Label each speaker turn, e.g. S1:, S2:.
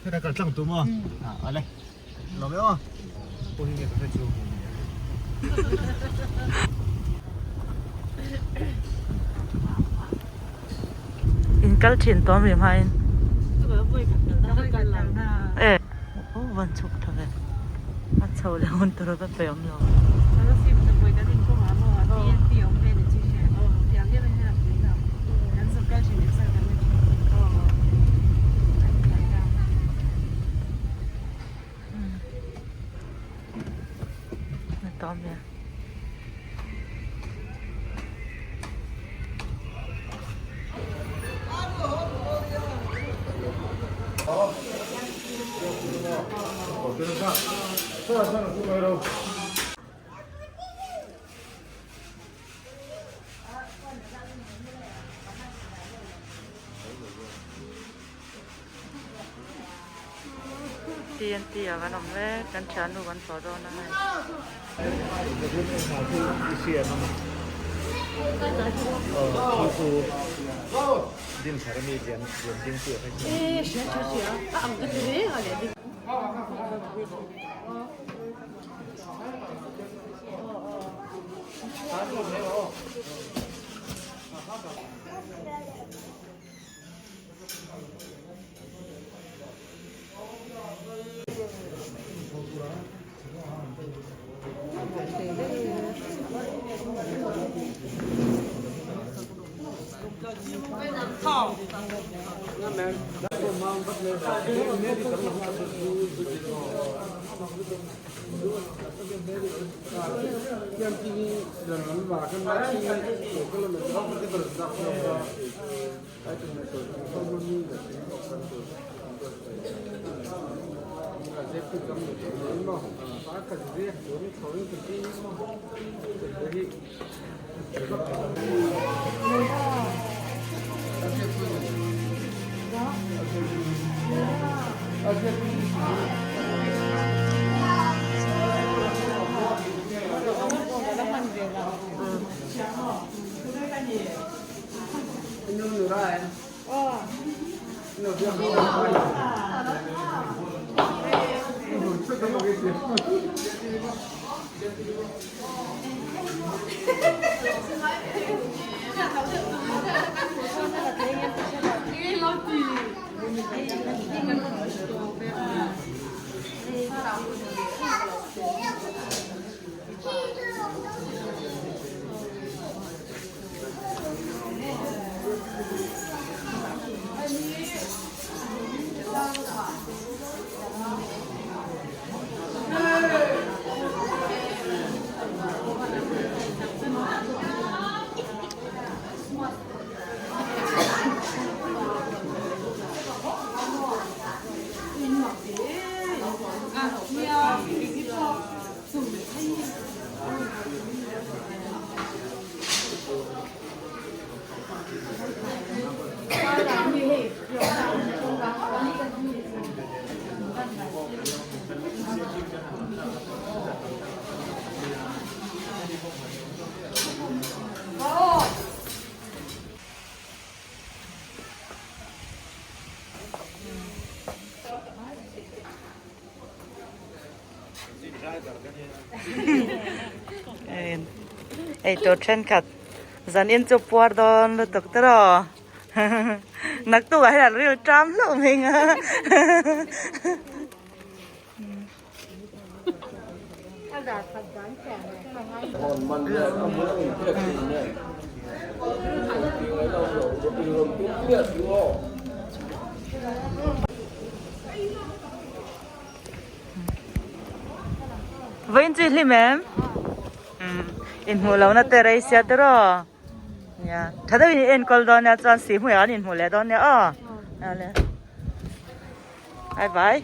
S1: Heta kal tlang tum aw. Awle. Lawm e aw. Pawh hi nge ka hre chu.
S2: In kal thin tawh mi hmain. E aw van chhuk tha ve. A chho leh hun tur a va pe awm lo. TNT ah kan awm mek kan thiannu kan tlawh dawn a hei. Eitur thenkhat zanin chu puar dawn lutuk te rawh naktuk ah hian an ril ṭam hlauh mai ang a. Vawiin chu i hlim em? Inhmuh lohna te rei sia te rawh. Nia, tha deuhin i enkawl dawn nia chuan sih hmuiah an inhmuh leh dawn nia aw. Awle. Bye bye.